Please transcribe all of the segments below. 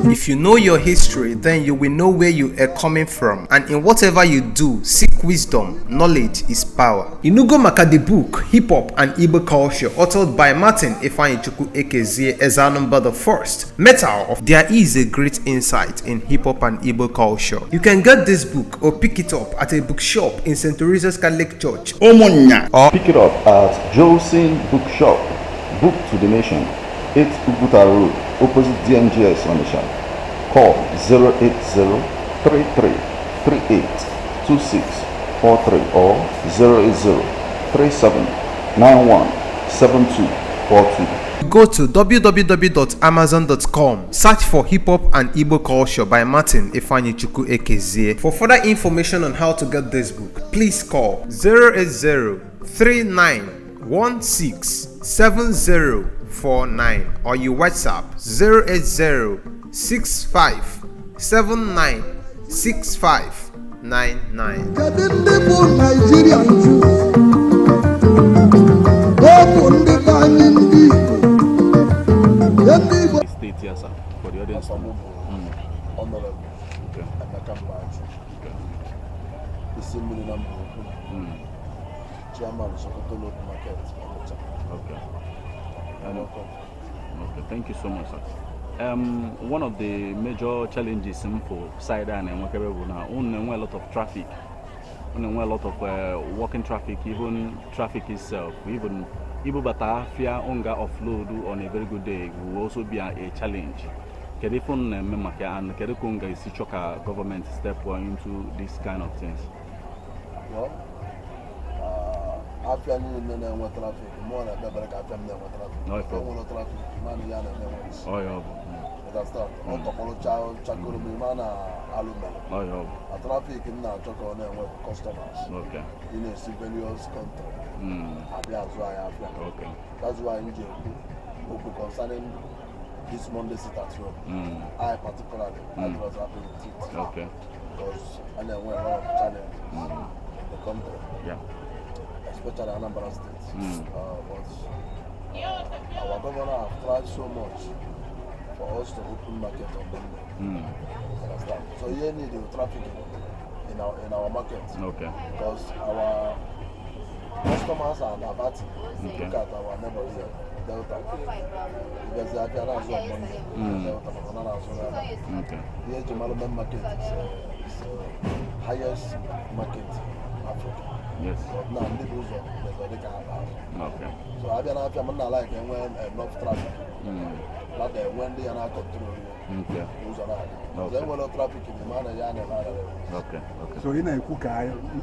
If you know your history, then you will know where you are coming from, and in whatever you do, seek wisdom. Knowledge is power. Inugo maka the book Hip Hop and Igbo Culture, authored by Martin Ifeanyichukwu Ekezie Ezanumba the First. Metal of there is a great insight in hip hop and Igbo culture. You can get this book or pick it up at a bookshop in St. Teresa's Catholic Church, Omonya, or pick it up at Josephine Bookshop, Book to the Nation, 8 Uguta Road, opposite DMGS Onitsha. Call 080-3338-2643 or 080-3791-7242. Go to www.amazon.com, search for Hip Hop and Igbo Culture by Martin Ifeanyichukwu Ekezie. For further information on how to get this book, please call 080-3916-7049 or you WhatsApp 080-6579-6599. State here, sir, for the audience. Honorable Emeka Mbachu Isimmili Mbaukwu, Chairman Sokoto Lauds Market, Onitsha. Okay. Okay, thank you so much, sir. One of the major challenges for side and Emeka now, a lot of traffic, a lot of walking traffic, even traffic itself, even Batafia Onga offload on a very good day will also be a challenge. Kedifon Memaka and Kedekunga is choka government step into this kind of things. Well, after you traffic, more than better after traffic. No traffic, man, oh, yeah. Understand? On top of child, Chakuru, mana, alumen. Oh, yeah. A traffic in now, Choko, and customers. Okay. In a civilians country. That's why I feel. Okay. That's why I'm concerning this Monday sit at home. I particularly I was happy with it. Okay. Because I know a lot of challenge in the country. Yeah. Especially Anambra State. But our governor have tried so much for us to open market on Monday. Understand? So you need the traffic in our market. Okay. Because our customers are abating. Okay. Look at our neighbor here, Delta. Because they are on Monday. Delta, okay. The Jamalman market is the highest market in Africa. Yes. But now, they can okay. So I don't know like when enough traffic. But when they are not controlling. Okay. Then when traffic in the man, okay. So in a cook,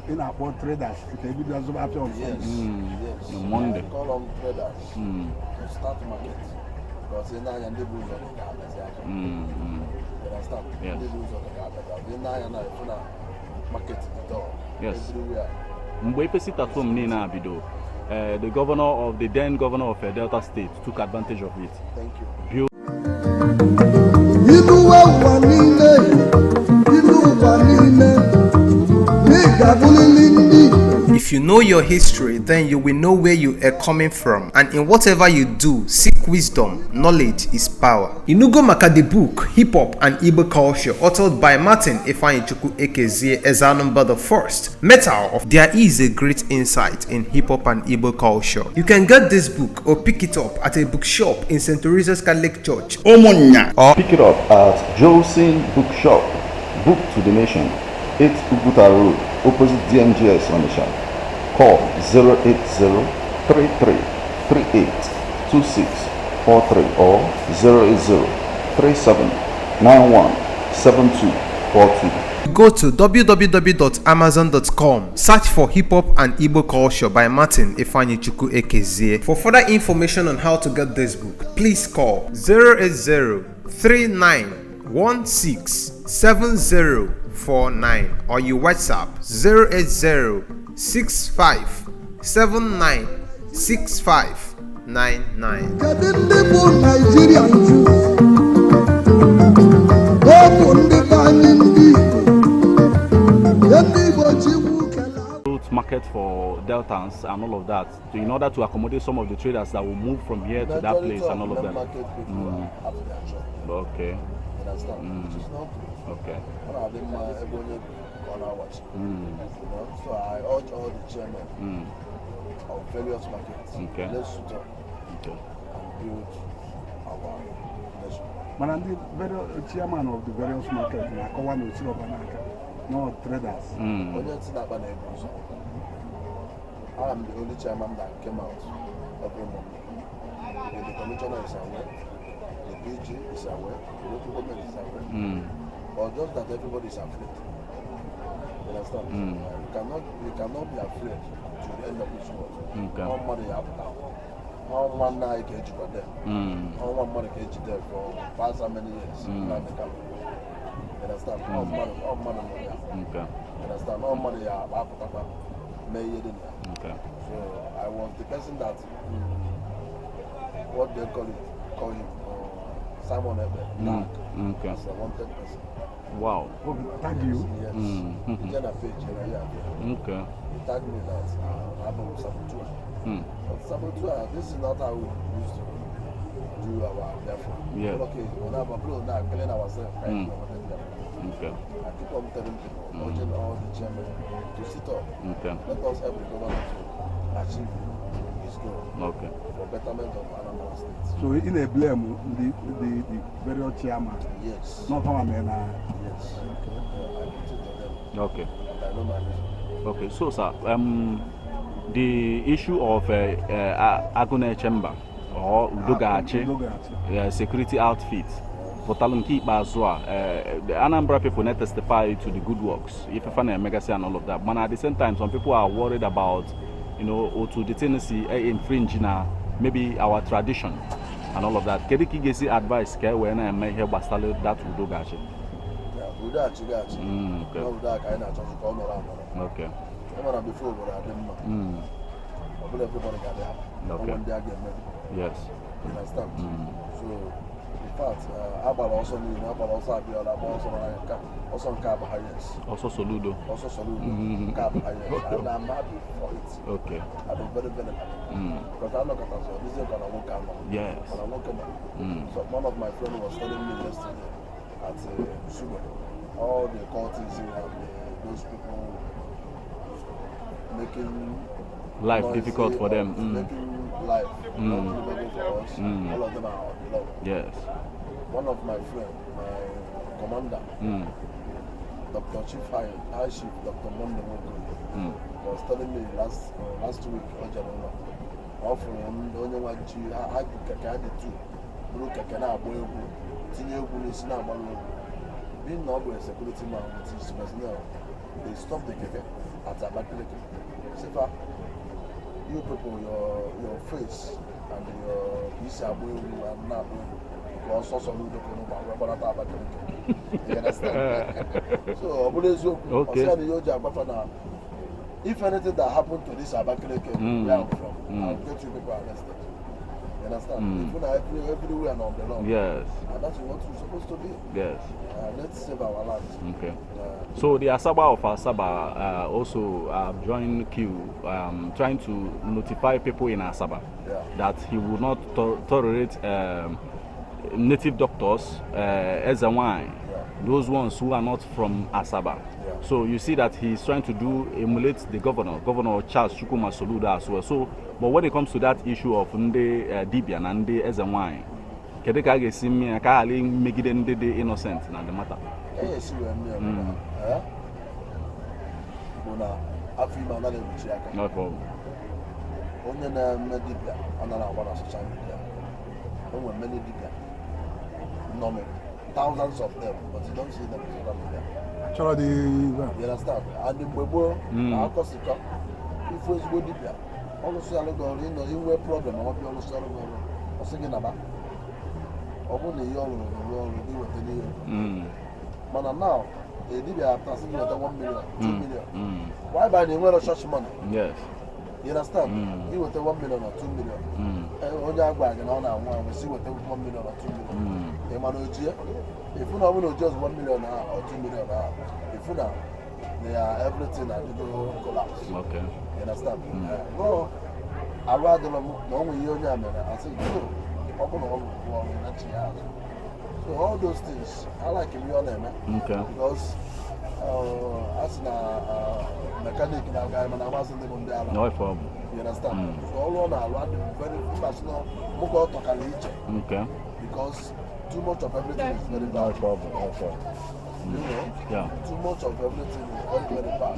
in a port traders, they do as well. Yes. Monday. Call on traders to start market. Because in I and the booze on the carpet. Understand? Yes. The booze on the carpet. In I and I market the door. Yes. Everywhere. The governor of the then governor of Delta State took advantage of it. Thank you. If you know your history, then you will know where you are coming from, and in whatever you do, seek wisdom. Knowledge is power. Inugo maka the book Hip Hop and Igbo Culture, authored by Martin Ifeanyichukwu Ekezie Ezanumba the First. Metal of there is a great insight in hip hop and Igbo culture. You can get this book or pick it up at a bookshop in St. Teresa's Catholic Church, Omonya, or pick it up at Josephine Bookshop, Book to the Nation, 8 Uguta Road, opposite DMGS Onitsha. Call 080-3338-2643 or 080-3791-7242. Go to www.amazon.com, search for Hip Hop and Igbo Culture by Martin Ifeanyichukwu Ekezie. For further information on how to get this book, please call 080-3916-7049 or you WhatsApp 080-6579-6599. market for Deltans and all of that, in order to accommodate some of the traders that will move from here to that place and all of that? Market people have their job. Okay. You understand? Which is not good. Okay. One of them, everybody on our watch. You know? So I urge all the chairmen of various markets. Okay. Let's suit up Okay. and build our nation. Mana ndị chairman of the various markets na-akọwa na osiri ọba n'aka, no traders. Onye ntị na-akpa na-ebu ụzọ. I am the only chairman that came out every morning. The commissioner is aware, the PG is aware, the local government is aware. But just that everybody is afraid. You understand? We cannot be afraid to the end of this world. Okay. How money you have now? How one night can you there? How one money can you there for past how many years? You understand? How money you have? Okay. You understand? How money you have? Okay. So I was the person that what they call him Simon Ebbe. Okay. As a wanted person. Wow. Oh, thank you. Yes. He did a page Okay. He tagged me that I'm Sabotua. But Sabotua, this is not how we used to do our therefore. Yeah. Okay, we're not killing ourselves. Okay. I keep on telling people, urging all the chairmen to sit up. Okay. Let us help the government to achieve his goal Okay. for betterment of Anambra State. So in a blame the various chairman, Yes. not how I mean. Yes. I put it to them. Okay. And I know my reason. Okay. So, sir, the issue of Agune Chamber or Udogachi security outfit. For Talunki Bazua, the Anambra people not testify to the good works, if I find a Megasi and all of that. But at the same time, some people are worried about, or to the tendency infringing maybe our tradition and all of that. Can you give advice when I may hear Bastalo that Udogachi? Udogachi. Okay. No, Udogachi, I know to come around. Okay. Before, but I didn't know. Everybody got there. Okay. One day I get married. Yes. You understand? So, in fact, Abba also knew, Abba also had the other, also Cab Highest. Also SOLUDO. Also SOLUDO, Cab Highest. And I'm happy for it. Okay. I'm very, very happy. Because I look at us, this is going to work out. Yes. So, one of my friends was telling me yesterday at Sugar, all the courtesy and those people making life noisy difficult for them. Making life not livable for us. All of them are on the law. Yes. One of my friends, my commander, Dr. Chief High Chief Dr. Monde was telling me last week, offering only one to I had the two. Look at Kana Boy, Tinio is now being not a security man with his personnel. They stopped the keke at Abakaliki. Sifa, you people, your face and your Isabu and Nabu, also SOLUDO, you understand? So, okay. If anything that happened to this Abakaliki, where I'm from, I'll get you people arrested. You understand? If we're everywhere and on the law. Yes. And that's what we're supposed to be. Yes. Let's save our lives. Okay. So the Asaba of Asaba also joined queue, trying to notify people in Asaba that he will not tolerate native doctors as a wine, those ones who are not from Asaba. So you see that he's trying to emulate the Governor Charles Chukwuma SOLUDO as well. So, but when it comes to that issue of Nde Dibian and Nde as a wine, Kedeka gesi mi akali megide ndị dị innocent na the matter. Yes, we are near. Bona afima na lebuchi aka. No problem. Onye na medibia anara agba na social media. Onwe many dibia. Normal. Thousands of them, but you don't see them in social media. Actually, you understand? And the Bobo, Akosika, if we go dibia, almost all go in the problem, I want to almost all go. Singing about. Only you will do what they do. But now, they did after singing at 1 million, 2 million. Why buy the way of church money? Yes. You understand? You will take 1 million or 2 million. And on bag and on one, we see what 1 million or 2 million. If you know just 1 million or 2 million, if you know, they are everything that they do collapse. Okay. You understand? No, I rather no one year I say, no, open on next year. So all those things, I like him your name. Okay. Because as a mechanic in guy, man, I wasn't even there. No problem. You understand? So all on I rather very personal, more talk Okay. because too much of everything is very bad. No problem. Okay. You know? Yeah. Too much of everything is very, very bad.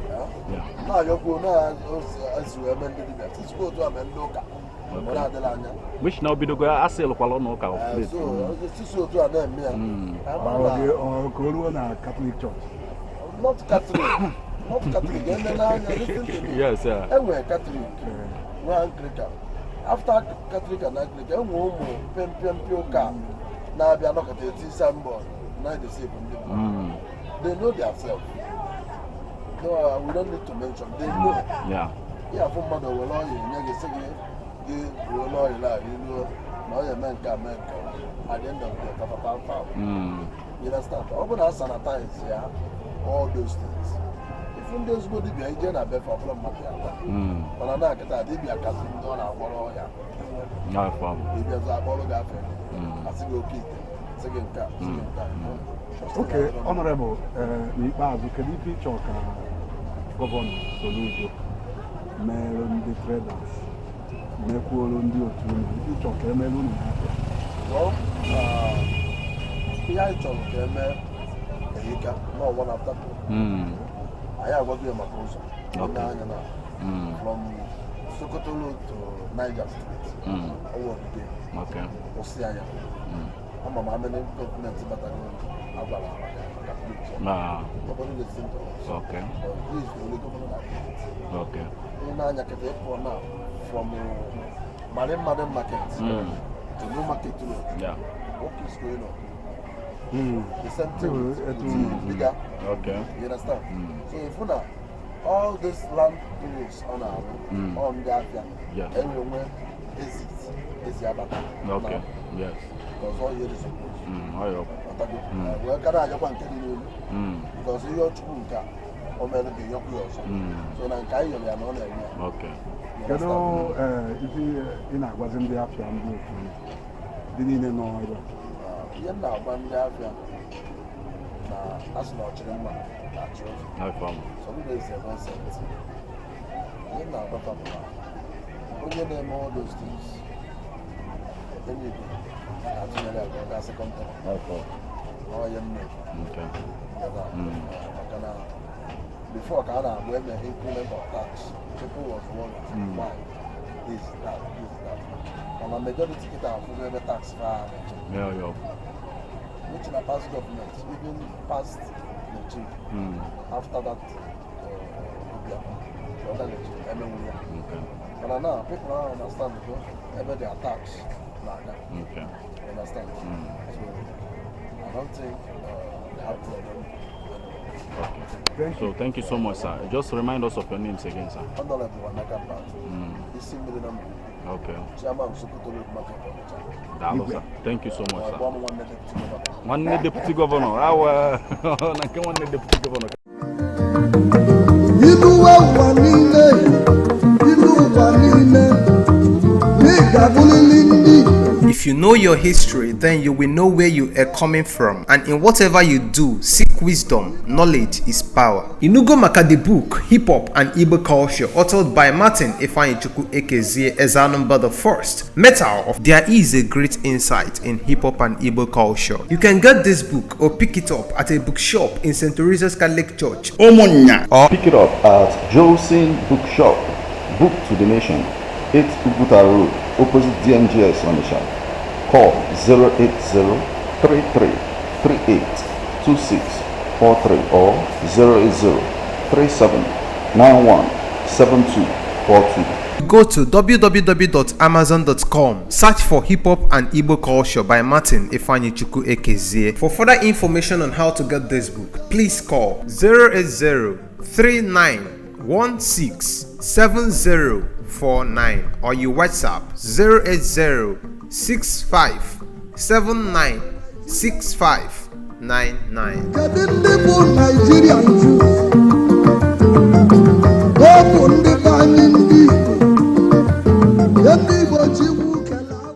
Yeah? Yeah. Now you go now as you amend the best. Go to amend local. Which now be the guy I sell for no car. So this is to an end. Catholic Church. Not Catholic. Not Catholic. Listen to me. Yes, sir. We're Catholic. We're Anglican. After Catholic and Anglican, we're more Pioka. Now they are not at the symbol. Now they say they know themselves. No, we don't need to mention. They know. Yeah. Yeah, for mother will all you say you will all you know. Now your men can make at the end of the Papa. You understand? Open us sanitize, yeah, all those things. If you those go to be agent, I bet for problem. But I'm not going to be a casting on our wall. No problem. If there's a ball of that, I see you keep second car. Okay, Honorable, Nikbazu, can you feature Governor SOLUDO, Mayor the traders, Mbaukwu ndị otu unu, feature ka emelu unu n'afọ? Well, ihe anyị chọrọ ka eme ehika n'ọnwa na after anyị agwago ya maka ụzọ onye anya na from Sokoto Road to Niger State ọwụ ogige kwụsị anya ama m amene gọọmenti batago agwara maka plate nobody listen to us. Okay. He is the only governor that did it. Okay. Onye anya kete ịpụ now from Madam Market to New Market Road. Yeah. What is going on? The same thing with bigger. Okay. You understand? So if you know all these land deals on our on the area, everywhere is Yabata. Okay. Yes. Because all here is supposed. Well, can I just want to tell you? Because you are Chukwuma, or maybe you are also. So now, can you are not there? Okay. You know, if you in a wasn't the after I'm good. Didn't know either. Yeah, now one day after. That's not children. No problem. So we say about 70. You know, but when you name all those things, then you do. That's a content. Okay. Oh, you know. Okay. Before Canada, when the increment of tax, people was wondering why this, that. And a majority of the tax for which in a past government, even past the chief, after that, and now people don't understand because ever they are taxed like that. Okay. You understand? So I don't think they have problem. Okay. So thank you so much, sir. Just remind us of your names again, sir. Hon Emeka Mbachu Isimmili. Okay. Chairman of Sokoto Market Onitsha. Sir. Thank you so much, sir. One deputy governor. One deputy governor. If you know your history, then you will know where you are coming from, and in whatever you do, seek wisdom. Knowledge is power. Inugo Maka the book, Hip Hop and Igbo Culture, authored by Martin Ifeanyichukwu Ekezie Ezanumba the First. Metal of there is a great insight in hip hop and Igbo culture. You can get this book or pick it up at a bookshop in St. Teresa's Catholic Church, Omonya, or Pick it up at Joseph's Bookshop, Book to the Nation, 8 Uguta Road, opposite DMGS Onitsha. Call 080-3338-2643 or 080-3791-7242. go to www.amazon.com, search for Hip Hop and Igbo Culture by Martin Ifeanyichukwu Ekezie. For further information on how to get this book, please call 080-3916-7049 or you WhatsApp 080-6579-6599.